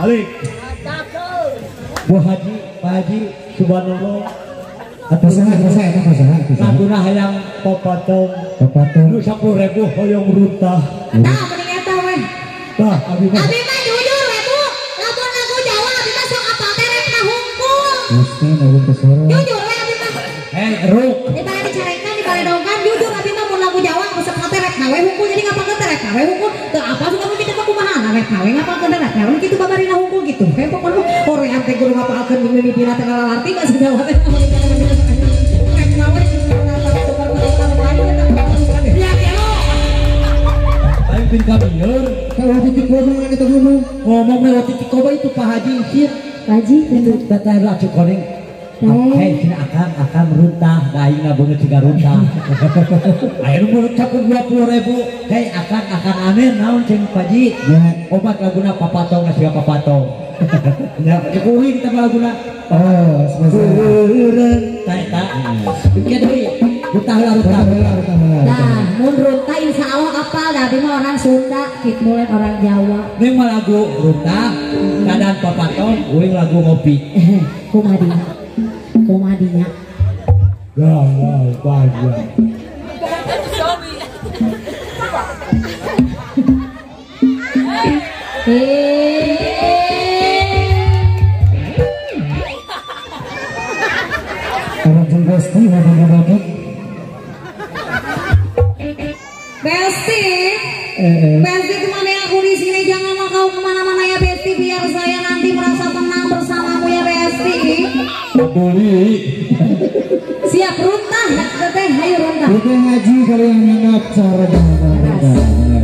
Alik. Bu Haji, Pak Haji, subhanallah. Saha. Laguna hayang papatong. Papatong. Nu 10.000 hoyong runtah. Tah mending eta weh. Tah abi mah. Abi mah jujur we Bu. Lamun lagu Jawa abi mah sok apal teh repna hungkul. Mesti nanggung pesoro. Jujur we abi mah. Hei, ruk. Dibale dicarekan, dibaledogan, jujur abi mah mun lagu Jawa resep teh repna we hungkul jadi ngapalkeun teh repna we hungkul. Teu apa suka mimiti mah kumaha repna we ngapalkeun teh repna we kitu babarina hungkul gitu. Kayak pokona hoream teh kudu ngapalkeun mimitina teh lalarti bahasa Jawa teh. Aing kamieur kalau titik koma itu ngomong ngomong lewat titik koma itu Pak Haji isin. Pak Haji itu teteh lacu koning. Hei cenah akang akang runtah da aing beungeut siga runtah. Ayeuna mulut cakup 20.000. Hei akang akang aneh naon cing Pak Haji? Obat laguna papatong siga papatong. Nya kuring teh laguna. Oh, selesai. Tah eta. Kieu deui. Runtah lah runtah. Nah, mun runtah insya Allah apal da abi mah orang Sunda, kitu lain orang Jawa. Ning mah lagu runtah, dadan papatong, uing lagu ngopi. Kumaha dinya? Kumaha dinya? Galau banyak. Orang jeung Besti ngomong-ngomong. Besti, Besti kemana aku di sini, jangan kau kemana-mana ya Besti, biar saya nanti merasa tenang bersamamu ya Besti. Peduli. Siap runtah, teteh, ayo runtah. Runtah ngaji kali yang nganggap cara jangan.